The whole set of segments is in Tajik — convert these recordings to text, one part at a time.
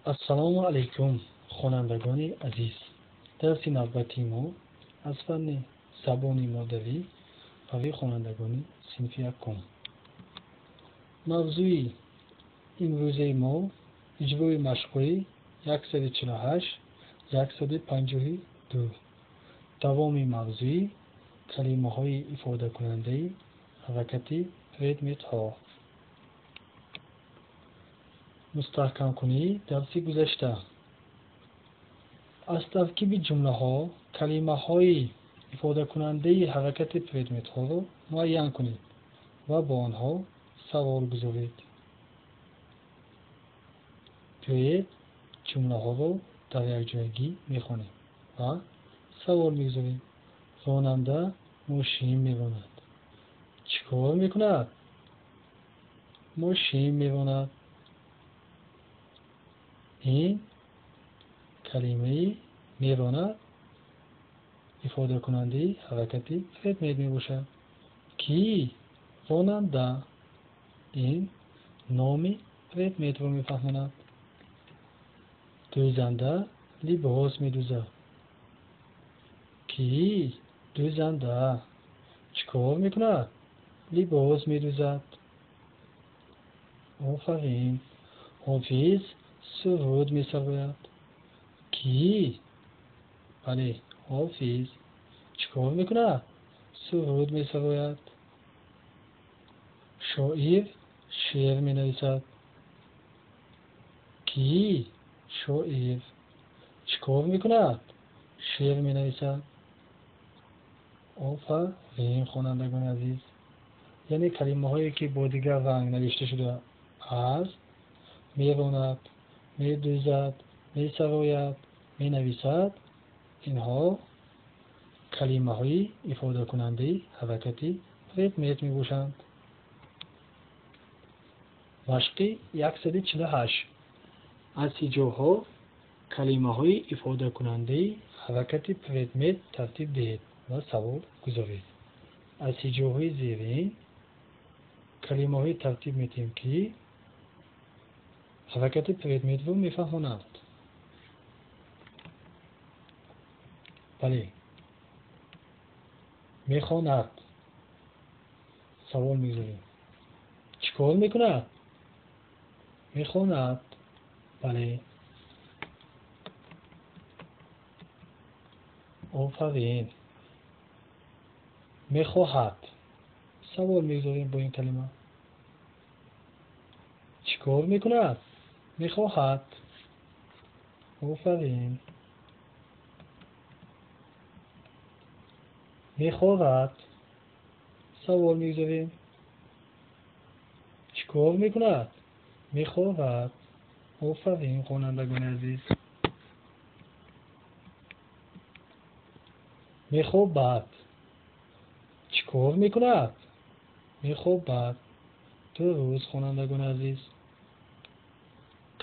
Ассалому алайкум, хонандагони азиз. Дарси навбатии мо аз фанни забони модарӣ барои хонандагони синфи якум. Мавзӯи имрӯзаи мо иҷрои машқҳои 148, 152. Давоми мавзӯи калимаҳои ифодакунандаи ҳаракати предметҳо. Мустаҳкамкунии дарси гузашта. Аз таркиби ҷумлаҳо калимаҳои ифодакунандаи ҳаракати предметҳоро муайян кунед ва бо онҳо савол гузоред. Биёед, ҷумлаҳоро дар якҷоягӣ мехонем ва савол мегузорем. Ронанда мошин меронад. Чӣ кор мекунад? Мошин меронад. Ин калимаи меронад ифодакунандаи ҳаракати предмет мебошад. Кӣ? Ронанда. Ин номи предметро мефаҳмонад. Дӯзанда либос медӯзад. Кӣ? Дӯзанда. Чӣ кор мекунад? Либос медӯзад. Офарин. Ҳофиз суруд месарояд. Кӣ? Бале, ҳофиз. Чӣ кор мекунад? Суруд месарояд. Шоир шеър менависад. Кӣ? Шоир. Чӣ кор мекунад? Шеър менависад. Офарин, хонандагони азиз. Яъне калимаҳое ки бо дигар ранг навишта шудааст, меронад, медӯзад, месарояд, менависад, инҳо калимаҳои ифодакунандаи ҳаракати предмет мебошанд. Машқи 148. Аз ҳиҷоҳо калимаҳои ифодакунандаи ҳаракати предмет тартиб диҳед ва савол гузоред. Аз ҳиҷоҳои зерин калимаҳое тартиб медиҳем, ки ҳаракати предметро мефаҳмонанд. Бале, мехонад. Савол мегузорем. Чӣ кор мекунад? Мехонад. Бале. Офарин. Мехоҳад. Савол мегузорем бо ин калима. Чӣ кор мекунад? Мехоҳад. Офарин. Мехорад. Савол мегузорем. Чӣ кор мекунад? Мехорад. Офарин, хонандагони азиз. Мехобад. Чӣ кор мекунад? Мехобад. Дуруст, хонандагони азиз.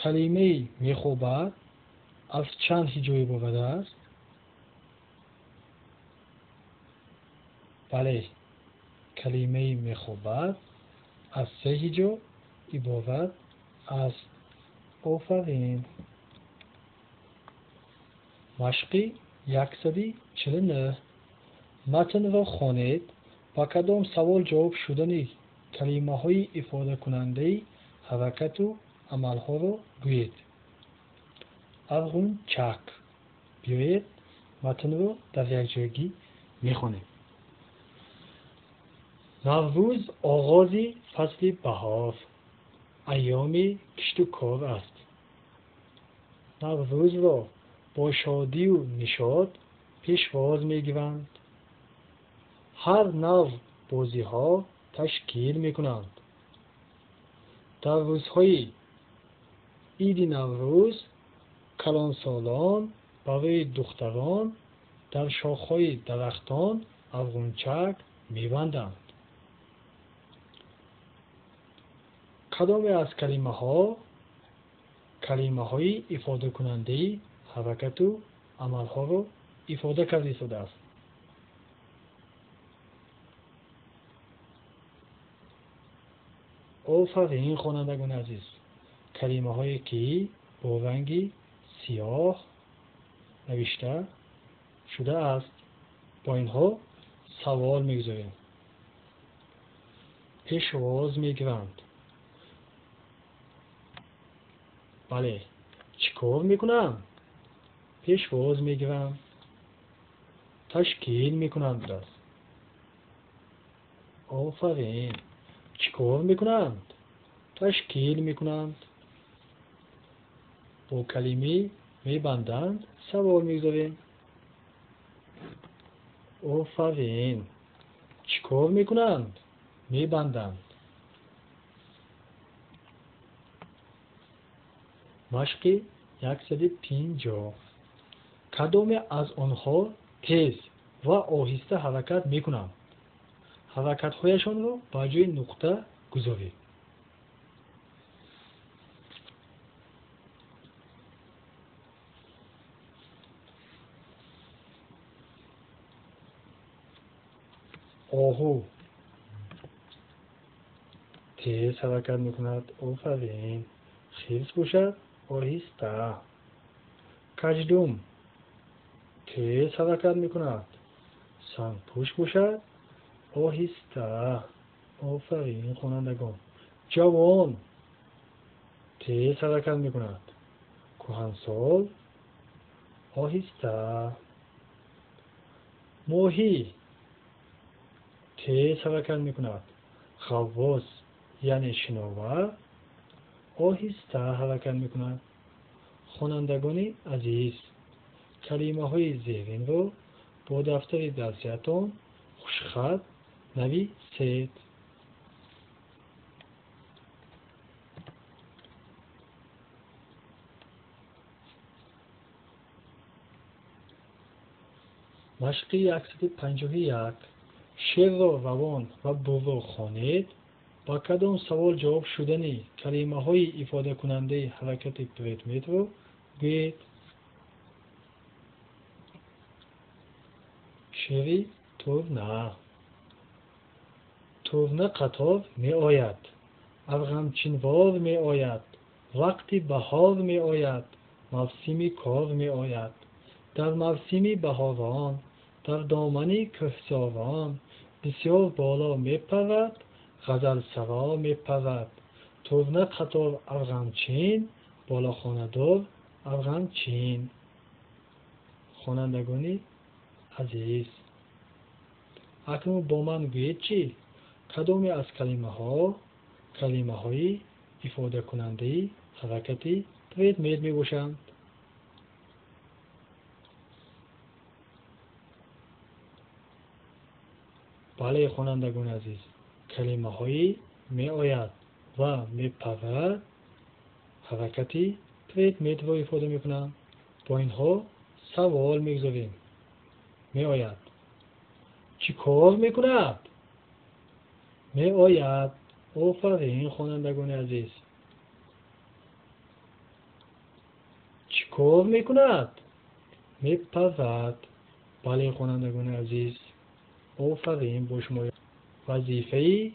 Калимаи мехобад аз чанд ҳиҷо иборат аст? Бале, калимаи мехобад аз се ҳиҷо иборат аст. Офарин. Машқи 149. Матнро хонед. Ба кадом савол ҷавоб шудани калимаҳои ифодакунандаи ҳаракату амалҳоро гӯед. Арғунчак. Биёед, матнро дар якҷоягӣ мехонем. Наврӯз оғози фасли баҳор, айёми кишту кор аст. Наврӯзро бо шодию нишот пешвоз мегиранд. Ҳар навъ бозиҳо ташкил мекунанд. Дар рӯзҳои иди Наврӯз калонсолон барои духтарон дар шохҳои дарахтон арғунчак мебанданд. Кадоме аз калимаҳо калимаҳои ифодакунандаи ҳаракату амалҳоро ифода карда истодааст? Офарин, хонандагони азиз. Калимаҳое ки бо ранги сиёҳ навишта шудааст. Бо инҳо савол мегузорем. Пешвоз мегиранд. Бале, чӣ кор мекунанд? Пешвоз мегиранд. Ташкил мекунанд будааст. Офарин. Чӣ кор мекунанд? Ташкил мекунанд. Бо калимаи мебанданд савол мегузорем. Офарин. Чӣ кор мекунанд? Мебанданд. Машқи 150. Кадоме аз онҳо тез ва оҳиста ҳаракат мекунанд? Ҳаракатҳояшонро ба ҷои нуқта гузоред. Оҳу тез ҳаракат мекунад. Офарин. Хирс бошад оҳиста. Каждум тез ҳаракат мекунад. Сангпӯш бошад оҳиста. Офарин, хонандагон. Ҷавон тез ҳаракат мекунад. Кӯҳансол оҳиста. Моҳӣ тез ҳаракат мекунад. Ғаввос, яъне шиновар, оҳиста ҳаракат мекунад. Хонандагони азиз, калимаҳои зеринро бо дафтари дарсиятон хушхат нависед. Машқи 151. Шеърро равон ва бурро хонед. Ба кадом савол ҷавоб шудани калимаҳои ифодакунандаи ҳаракати предметро гӯед. Шеъри турна. Турна қатор меояд, арғамчинвор меояд, вақти баҳор меояд, мавсими кор меояд. Дар мавсими баҳорон, дар домани кӯҳсорон, бисёр боло мепарад, ғазалсаро мепарад. Турна қатор арғамчин, болохонадор арғамчин. Хонандагони азиз, акнун бо ман гӯед, чӣ кадоме аз калимаҳо калимаҳои ифодакунандаи ҳаракати предмет мебошанд? Бале, хонандагони азиз, калимаҳои меояд ва мепарад ҳаракати предметро ифода мекунанд. Бо инҳо савол мегузорем. Меояд. Чӣ кор мекунад? Меояд. Офарин, хонандагони азиз. Чӣ кор мекунад? Мепарад. Бале, хонандагони азиз, офарин бо шумо. Вазифаи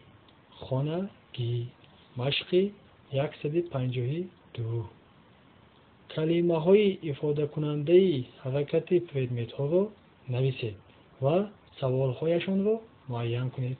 хонагӣ. Машқи 152. Калимаҳои ифодакунандаи ҳаракати предметҳоро нависед ва саволҳояшонро муайян кунед.